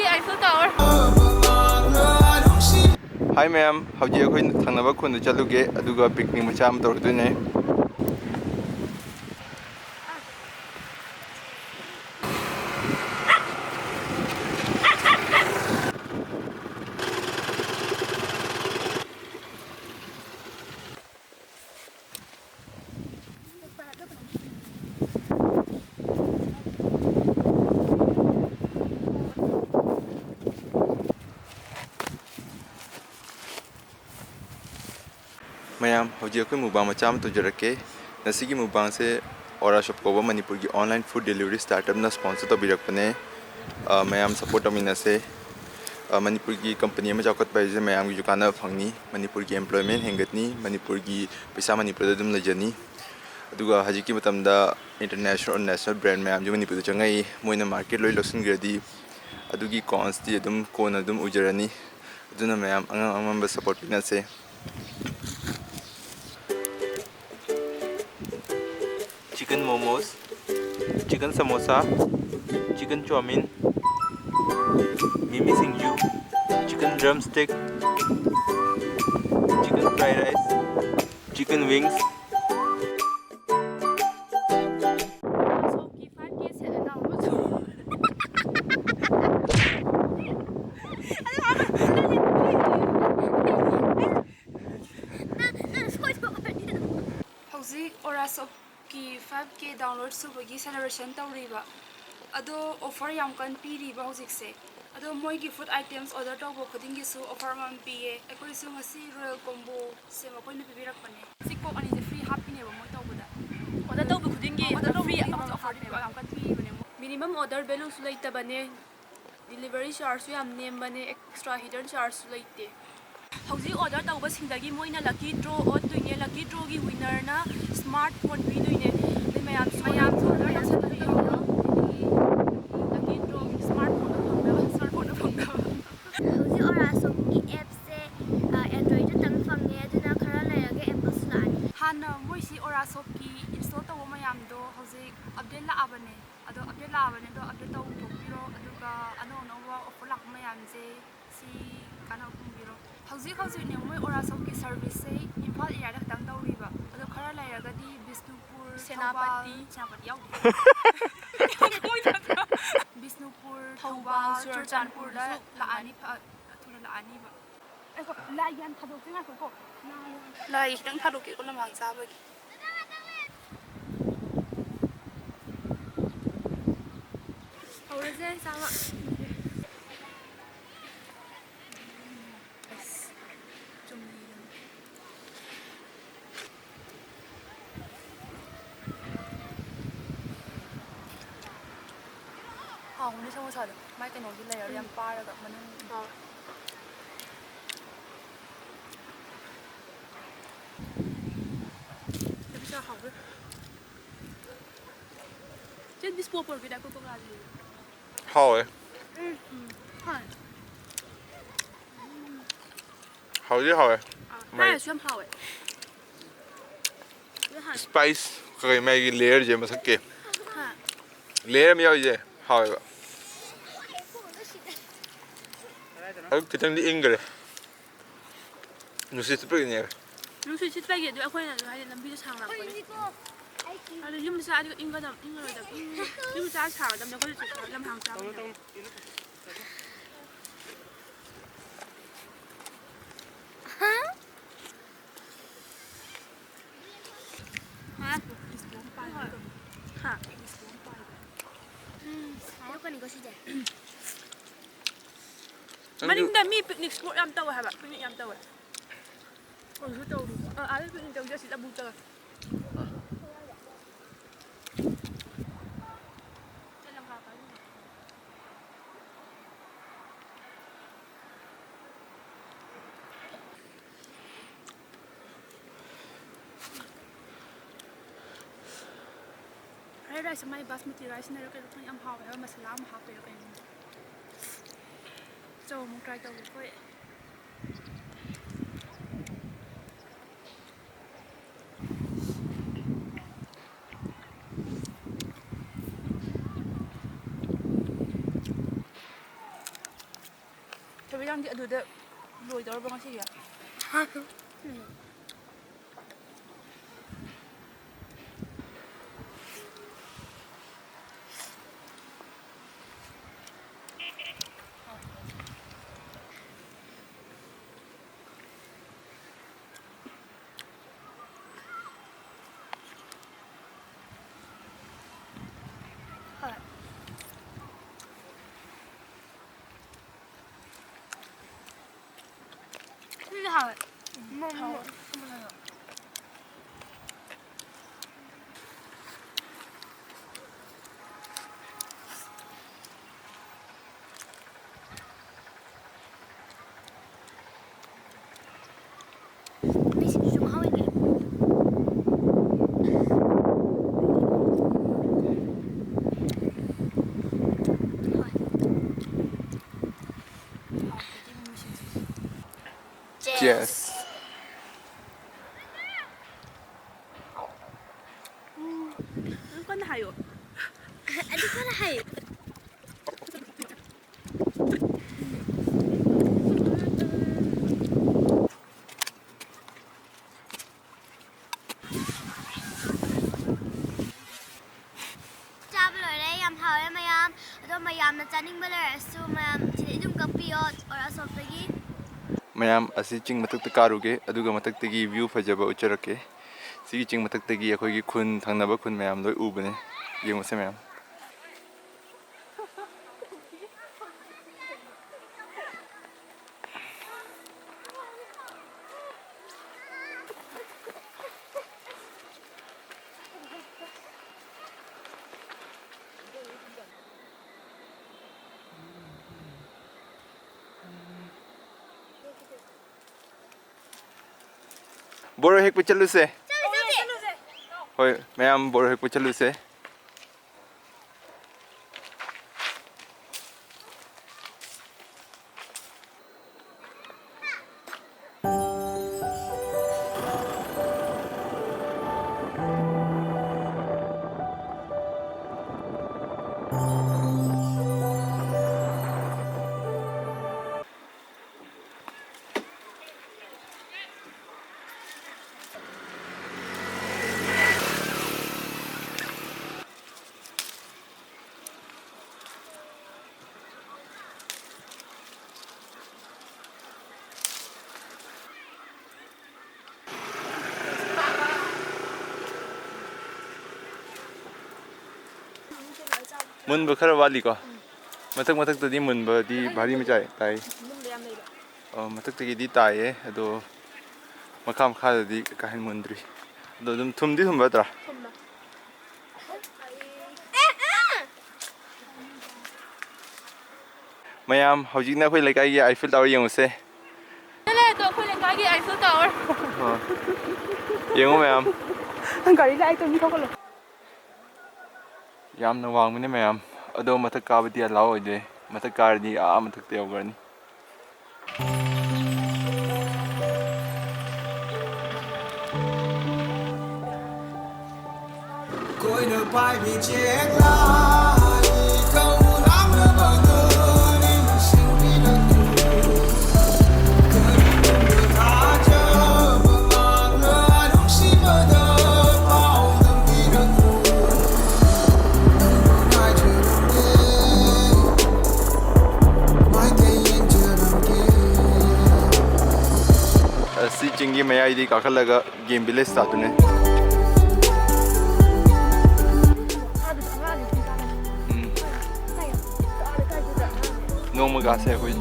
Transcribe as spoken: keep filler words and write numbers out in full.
Eiffel Tower. ꯍꯥꯏ ꯃꯌꯥꯝ, ꯍꯧꯖꯤꯛ ꯑꯩꯈꯣꯏ ꯊꯪꯅꯕ ꯈꯨꯟꯗ ꯆꯠꯂꯨꯒꯦ, ꯑꯗꯨꯒ ꯄꯤꯛꯅꯤꯛ ꯃꯆꯥ ꯑꯃ ꯇꯧꯔꯨꯗꯣꯏꯅꯦ꯫ ꯃꯌꯥꯝ, ꯍꯧꯖꯤꯛ ꯑꯩꯈꯣꯏ ꯃꯨꯛꯕꯥꯡ ꯃꯆꯥ ꯑꯃ ꯇꯧꯖꯔꯛꯀꯦ꯫ ꯉꯁꯤꯒꯤ ꯃꯨꯛꯕꯥꯡꯁꯦ ꯑꯣꯔꯥ ꯁꯣꯞ ꯀꯧꯕ ꯃꯅꯤꯄꯨꯔꯒꯤ online food delivery startup ꯅ sponsor ꯇꯧꯕꯤꯔꯛꯄꯅꯦ꯫ ꯑ, ꯃꯌꯥꯝ support ꯇꯧꯃꯤꯟꯅꯁꯦ꯫ ꯑ, ꯃꯅꯤꯄꯨꯔꯒꯤ company ꯑꯃ ꯆꯥꯎꯈꯠꯄ ꯍꯥꯏꯁꯦ ꯃꯌꯥꯝꯒꯤꯁꯨ ꯀꯥꯟꯅꯕ ꯐꯪꯅꯤ, ꯃꯅꯤꯄꯨꯔꯒꯤ employment ꯍꯦꯟꯒꯠꯅꯤ, ꯃꯅꯤꯄꯨꯔꯒꯤ ꯄꯩꯁꯥ ꯃꯅꯤꯄꯨꯔꯗ ꯑꯗꯨꯝ ꯂꯩꯖꯅꯤ꯫ ꯑꯗꯨꯒ ꯍꯧꯖꯤꯛꯀꯤ ꯃꯇꯝꯗ international, national brand ꯃꯌꯥꯝꯁꯨ ꯃꯅꯤꯄꯨꯔꯗ ꯆꯪꯉꯛꯏ꯫ ꯃꯣꯏꯅ market ꯂꯣꯏ ꯂꯧꯁꯤꯟꯈ꯭ꯔꯗꯤ ꯑꯗꯨꯒꯤ cons ꯇꯤ ꯑꯗꯨꯝ ꯀꯣꯟꯅ ꯑꯗꯨꯝ ꯎꯖꯔꯅꯤ꯫ ꯑꯗꯨꯅ ꯃꯌꯥꯝ ꯑꯉꯝ ꯑꯉꯝꯕ support ꯄꯤꯅꯁꯦ꯫ Chicken momos, chicken samosa, chicken chowmein, mimi singju, chicken drumstick, chicken fried rice, chicken wings. ꯁꯣꯞꯀꯤ five K set ꯑꯅ ꯑꯃꯁꯨ꯫ ꯍꯧꯖꯤꯛ ꯑꯣꯔꯥ ꯁꯣꯞꯀꯤ five K download ꯁꯨꯕꯒꯤ celebration ꯇꯧꯔꯤꯕ꯫ ꯑꯗꯣ offer ꯌꯥꯝ ꯀꯟꯅ ꯄꯤꯔꯤꯕ ꯍꯧꯖꯤꯛꯁꯦ꯫ ꯑꯗꯣ ꯃꯣꯏꯒꯤ food items order ꯇꯧꯕ ꯈꯨꯗꯤꯡꯒꯤꯁꯨ offer ꯑꯃꯃꯝ ꯄꯤꯌꯦ꯫ ꯑꯩꯈꯣꯏꯁꯨ ꯉꯁꯤ royal combo ꯁꯦ ꯃꯈꯣꯏꯅ ꯄꯤꯕꯤꯔꯛꯄꯅꯦ꯫ ꯁꯤ Coke ꯑꯅꯤꯁꯦ free ꯍꯥꯞꯄꯤꯅꯦꯕ ꯃꯣꯏ ꯇꯧꯕꯗ꯫ Order ꯇꯧꯕ ꯈꯨꯗꯤꯡꯒꯤ order ꯇꯧꯕ free ꯈꯨꯗꯤꯡꯒꯤ ꯑꯃꯃꯝ offer ꯍꯥꯞꯄꯦꯕ꯫ ꯄꯤꯕ ꯌꯥꯝ ꯀꯟꯅ ꯄꯤꯕꯅꯦ ꯃꯣꯏ꯫ Minimum order value ꯁꯨ ꯂꯩꯇꯕꯅꯦ꯫ Delivery charge ꯁꯨ ꯌꯥꯝ ꯅꯦꯝꯕꯅꯦ, extra hidden charge ꯁꯨ ꯂꯩꯇꯦ꯫ ꯍꯧꯖꯤꯛ order ꯇꯧꯕꯁꯤꯡꯗꯒꯤ ꯃꯣꯏꯅ lucky draw ꯑꯣꯠꯇꯣꯏꯅꯦ꯫ Lucky draw ꯒꯤ winner ꯅ smart phone ꯄꯤꯗꯣꯏꯅꯦ꯫ ꯑꯗꯩ ꯃꯌꯥꯝꯁꯨ, ꯃꯌꯥꯝꯁꯨ order ꯇꯧꯁꯟꯕꯗꯣ ꯌꯥꯎꯔꯣ꯫ ꯑꯗꯒꯤ lucky draw ꯒꯤ smart phone ꯗꯣ ꯐꯪꯅꯕ, smart phone ꯗꯣ ꯐꯪꯅꯕ꯫ ꯍꯧꯖꯤꯛ ꯑꯣꯔꯥ ꯁꯣꯞꯀꯤ app ꯁꯦ, ꯑ, Android ꯇꯪ ꯐꯪꯉꯦ, ꯑꯗꯨꯅ ꯈꯔ ꯂꯩꯔꯒ Apple ꯁꯨ ꯂꯥꯛꯑꯅꯤ꯫ ꯍꯥꯟꯅ ꯃꯣꯏꯁꯤ ꯑꯣꯔꯥ ꯁꯣꯞꯀꯤ install ꯇꯧꯕ ꯃꯌꯥꯝꯗꯣ ꯍꯧꯖꯤꯛ update ꯂꯥꯛꯑꯕꯅꯦ꯫ ꯑꯗꯣ update ꯂꯥꯛꯑꯕꯅꯦ, ꯑꯗꯣ update ꯇꯧꯊꯣꯛꯄꯤꯔꯣ꯫ ꯑꯗꯨꯒ ꯑꯅꯧ ꯑꯅꯧꯕ offer ꯂꯥꯛꯄ ꯃꯌꯥꯝꯁꯦ ꯁꯤ ꯀꯥꯟꯅꯕ ꯐꯪꯕꯤꯔꯣ꯫ ꯍꯧꯖꯤꯛ ꯍꯧꯖꯤꯛꯅꯦ ꯃꯣꯏ ꯑꯣꯔꯥꯁꯣꯛꯀꯤ service ꯁꯦ ꯏꯝꯐꯥꯜ area ꯗ ꯈꯛꯇꯪ ꯇꯧꯔꯤꯕ, ꯑꯗꯣ ꯈꯔ ꯂꯩꯔꯒꯗꯤ ꯕꯤꯁꯅꯨꯄꯨꯔ, ꯁꯦꯅꯥꯄꯇꯤ꯫ ꯊꯧꯕꯥꯜ, ꯁꯦꯅꯥꯄꯇꯤ ꯌꯥꯎꯗꯦ꯫ ꯕꯤꯁꯅꯨꯄꯨꯔ, ꯊꯧꯕꯥꯜ, ꯊꯧꯕꯥꯜ, ꯆꯨꯔꯆꯥꯟꯄꯨꯔꯗꯁꯨ ꯆꯨꯔꯆꯥꯟꯄꯨꯔꯗꯁꯨ ꯂꯥꯛꯑꯅꯤ, ꯐ-, ꯊꯨꯅ ꯂꯥꯛꯑꯅꯤꯕ꯫ ꯉꯥꯏꯈꯣ, ꯂꯥꯏ ꯌꯥꯝ ꯊꯥꯗꯣꯛꯁꯤ, ꯉꯥꯏꯈꯣꯀꯣ꯫ ꯂꯥꯏ ꯈꯤꯇꯪ ꯊꯥꯗꯣꯛꯀꯦꯀꯣ, ꯂꯝꯍꯥꯡ ꯆꯥꯕꯒꯤ꯫ ꯍꯧꯔꯁꯦ ꯆꯥꯕ꯫ ꯑꯁ, ꯆꯨꯝꯅ ꯌꯦꯡꯉꯣ꯫ ꯍꯥꯎꯕꯅꯦ ꯁꯃꯣꯁꯥꯗꯣ꯫ ꯃꯥꯏ ꯀꯩꯅꯣꯒꯤ layer ꯗꯣ ꯌꯥꯝ ꯎꯝ꯫ ꯄꯥꯔꯒ ꯃꯅꯨꯡ꯫ ꯍꯥꯎꯋꯦ꯫ ꯆꯥ ꯍꯥꯎꯕ꯭ꯔꯥ? ꯆꯦ, ꯗꯤꯁꯄꯣ ꯄꯣꯔꯛꯀꯦ, ꯗꯥꯏ ꯀꯣꯀꯣ ꯀꯣꯂꯥꯁꯦ꯫ ꯍꯥꯎꯋꯦ꯫ ꯎꯝ, ꯎꯝ꯫ ꯍꯣꯏ꯫ ꯍꯥꯎꯗꯤ ꯍꯥꯎꯋꯦ꯫ ꯑꯥ, ꯃꯥꯏ ꯍꯥꯏꯔꯁꯨ ꯌꯥꯝ ꯍꯥꯎꯋꯦ꯫ ꯂꯣꯏ ꯍꯥꯎꯋꯦ꯫ Spice ꯀꯩ ꯃꯥꯒꯤ layer ꯁꯦ ꯃꯊꯛꯀꯤ꯫ ꯍꯥ꯫ Layer ꯑꯃ ꯌꯥꯎꯔꯤꯁꯦ ꯍꯥꯎꯋꯦꯕ꯫ ꯑꯗꯨ ꯈꯤꯇꯪꯗꯤ ꯏꯪꯈ꯭ꯔꯦ꯫ ꯅꯨꯡꯁꯤꯠ ꯁꯤꯠꯄꯒꯤꯅꯦ꯫ ꯅꯨꯡꯁꯤꯠ ꯁꯤꯠꯄꯒꯤ, ꯑꯗꯨ ꯑꯩꯈꯣꯏꯅ ꯑꯗꯨ ꯍꯥꯏꯗꯤ ꯂꯝꯕꯤꯗ ꯁꯥꯡꯂꯛꯄꯒꯤ꯫ ꯑꯗꯨ ꯌꯨꯝꯗ ꯆꯠꯂꯗꯤ ꯏꯪꯒꯗꯕ, ꯏꯪꯉꯔꯣꯏꯗꯕ꯫ ꯌꯨꯝꯗ ꯆꯠꯂꯗꯤ ꯁꯥꯒꯗꯕꯅꯦ, ꯑꯩꯈꯣꯏ ꯍꯧꯖꯤꯛ ꯂꯝꯍꯥꯡ ꯆꯥꯕꯅꯤꯅ꯫ ꯍꯥ? ꯍꯥ? ꯎꯝ, ꯍꯥꯏꯔꯛꯀꯅꯤꯀꯣ ꯁꯤꯁꯦ꯫ ꯅꯪꯁꯨ ꯃꯅꯤꯡꯗ ꯃꯤ picnic spot ꯌꯥꯝ ꯇꯧꯋꯦ ꯍꯥꯏꯕ, picnic ꯌꯥꯝ ꯇꯧꯋꯦ꯫ ꯍꯧꯖꯤꯛꯁꯨ ꯇꯧꯔꯤ꯫ ꯑ, ꯑꯥꯗ picnic ꯇꯧꯁꯦ, ꯑꯁꯤꯗ ꯑꯃꯨꯛ ꯆꯠꯂ꯫ Fried rice ꯑꯃ, basmati rice ꯅꯔ ꯀꯩꯅꯣ ꯈꯪꯗꯦ, ꯌꯥꯝ ꯍꯥꯎꯋꯦ ꯍꯥꯏꯕ, ꯃꯁꯥꯂꯥ ꯑꯃ ꯍꯥꯞꯄꯦꯔ ꯀꯩꯅꯣ꯫ ꯆꯧ ꯑꯃꯨꯛ try ꯇꯧꯒꯦ ꯑꯩꯈꯣꯏ꯫ ꯌꯥꯝꯗꯤ ꯑꯗꯨꯗ ꯂꯣꯏꯗꯧꯔꯕ ꯉꯁꯤꯒꯤ? ꯍꯣꯏ꯫ ꯁꯤꯁꯨ ꯍꯥꯎꯋꯦ꯫ ꯃꯣ-, ꯃꯣ-, ꯍꯥꯎꯋꯦ꯫ ꯃꯤꯁꯤꯡꯁꯨ ꯃꯍꯥꯎ ꯂꯩꯇꯦ꯫ ꯍꯣꯏ꯫ ꯍꯥꯎꯇꯦ ꯃꯤꯁꯤꯡꯁꯦ꯫ Cheers꯫ ꯎꯝ, ꯑꯗꯨꯝ ꯀꯟꯅ ꯍꯥꯏꯌꯣ꯫ ꯑꯗꯨ ꯀꯟꯅ ꯍꯥꯏꯌꯣ꯫ ꯆꯥꯕ ꯂꯣꯏꯔꯦ, ꯌꯥꯝ ꯍꯥꯎꯔꯦ ꯃꯌꯥꯝ꯫ ꯑꯗꯣ ꯃꯌꯥꯝꯅ ꯆꯥꯅꯤꯡꯕ ꯂꯩꯔꯁꯨ ꯃꯌꯥꯝ ꯁꯤꯗꯩ ꯑꯗꯨꯝ ꯀꯛꯄꯤꯌꯣ, ꯑꯣꯔ ꯑꯁꯣꯝꯗꯒꯤ꯫ ꯃꯌꯥꯝ ꯑꯁꯤ ꯆꯤꯡ ꯃꯊꯛꯇ ꯀꯥꯔꯨꯒꯦ, ꯑꯗꯨꯒ ꯃꯊꯛꯇꯒꯤ view ꯐꯖꯕ ꯎꯠꯆꯔꯛꯀꯦ꯫ ꯁꯤꯒꯤ ꯆꯤꯡ ꯃꯊꯛꯇꯒꯤ ꯑꯩꯈꯣꯏꯒꯤ ꯈꯨꯟ, ꯊꯪꯅꯕ ꯈꯨꯟ ꯃꯌꯥꯝ ꯂꯣꯏ ꯎꯕꯅꯦ꯫ ꯌꯦꯡꯉꯨꯁꯦ ꯃꯌꯥꯝ꯫ ꯕꯣꯔꯣ ꯍꯦꯛꯄ ꯆꯠꯂꯨꯁꯦ꯫ ꯆꯠꯂꯨꯁꯦ, ꯆꯠꯂꯨꯁꯦ꯫ ꯍꯣꯏ, ꯃꯌꯥꯝ ꯕꯣꯔꯣ ꯍꯦꯛꯄ ꯆꯠꯂꯨꯁꯦ꯫ ꯃꯨꯟꯕ ꯈꯔ ꯋꯥꯠꯂꯤꯀꯣ? ꯃꯊꯛ ꯃꯊꯛꯇꯗꯤ ꯃꯨꯟꯕꯗꯤ ꯚꯥꯔꯤ ꯃꯆꯥ ꯇꯥꯏ꯫ ꯃꯨꯟꯕ ꯌꯥꯝ ꯂꯩꯕ꯫ ꯑꯣ, ꯃꯊꯛꯇꯒꯤꯗꯤ ꯇꯥꯏꯌꯦ, ꯑꯗꯣ ꯃꯈꯥ ꯃꯈꯥꯗꯗꯤ ꯀꯥ ꯍꯦꯟꯅ ꯃꯨꯟꯗ꯭ꯔꯤ꯫ ꯑꯗꯣ ꯑꯗꯨꯝ ꯊꯨꯝꯗꯤ ꯊꯨꯝꯕ ꯅꯠꯇ꯭ꯔꯥ? ꯊꯨꯝꯃꯦ꯫ ꯃꯌꯥꯝ, ꯍꯧꯖꯤꯛꯅ ꯑꯩꯈꯣꯏ ꯂꯩꯀꯥꯏꯒꯤ ꯑꯥꯏꯐꯤꯜ ꯇꯥꯋꯔ ꯌꯦꯡꯉꯨꯁꯦ꯫ ꯆꯠꯂꯦ ꯑꯗꯣ ꯑꯩꯈꯣꯏ ꯂꯩꯀꯥꯏꯒꯤ ꯑꯥꯏꯐꯤꯜ ꯇꯥꯋꯔ꯫ ꯑꯣ꯫ ꯌꯦꯡꯉꯨ ꯃꯌꯥꯝ꯫ ꯒꯥꯔꯤ ꯂꯥꯛꯑꯦ, ꯇꯨ ꯃꯤ ꯊꯣꯛꯀꯠꯂꯣ꯫ ꯌꯥꯝꯅ ꯋꯥꯡꯕꯅꯦ ꯃꯌꯥꯝ꯫ ꯑꯗꯣ ꯃꯊꯛ ꯀꯥꯕꯗꯤ ꯑꯂꯥꯎ ꯑꯣꯏꯗꯦ꯫ ꯃꯊꯛ ꯀꯥꯔꯗꯤ ꯑꯥ ꯃꯊꯛꯇ ꯌꯧꯈ꯭ꯔꯅꯤ꯫ ꯀꯣꯏꯅ ꯄꯥꯏꯕꯤ ꯆꯦꯛꯂꯥ, ꯏꯀꯧ ꯂꯥꯡꯂꯕꯗꯣ ꯅꯤꯡꯁꯤꯡꯕꯤꯔꯛꯎ꯫ ꯀꯔꯤꯒꯨꯝꯕ ꯊꯥꯖꯕ ꯃꯥꯡꯂ ꯅꯨꯡꯁꯤꯕꯗ ꯄꯥꯎꯗꯝꯕꯤꯔꯛꯎ꯫ ꯅꯪꯕꯨ ꯉꯥꯏꯖꯔꯝꯒꯦ, ꯃꯥꯏꯀꯩ ꯌꯦꯡꯖꯔꯝꯒꯦ꯫ ꯑꯁꯤ ꯆꯤꯡꯒꯤ ꯃꯌꯥꯏꯗꯤ ꯀꯥꯈꯠꯂꯒ ꯒꯦꯝ ꯚꯤꯂꯦꯖ ꯇꯥꯗꯣꯏꯅꯦ꯫ ꯎꯝ꯫ ꯅꯣꯡꯃ ꯀꯥꯁꯦ ꯑꯩꯈꯣꯏ꯫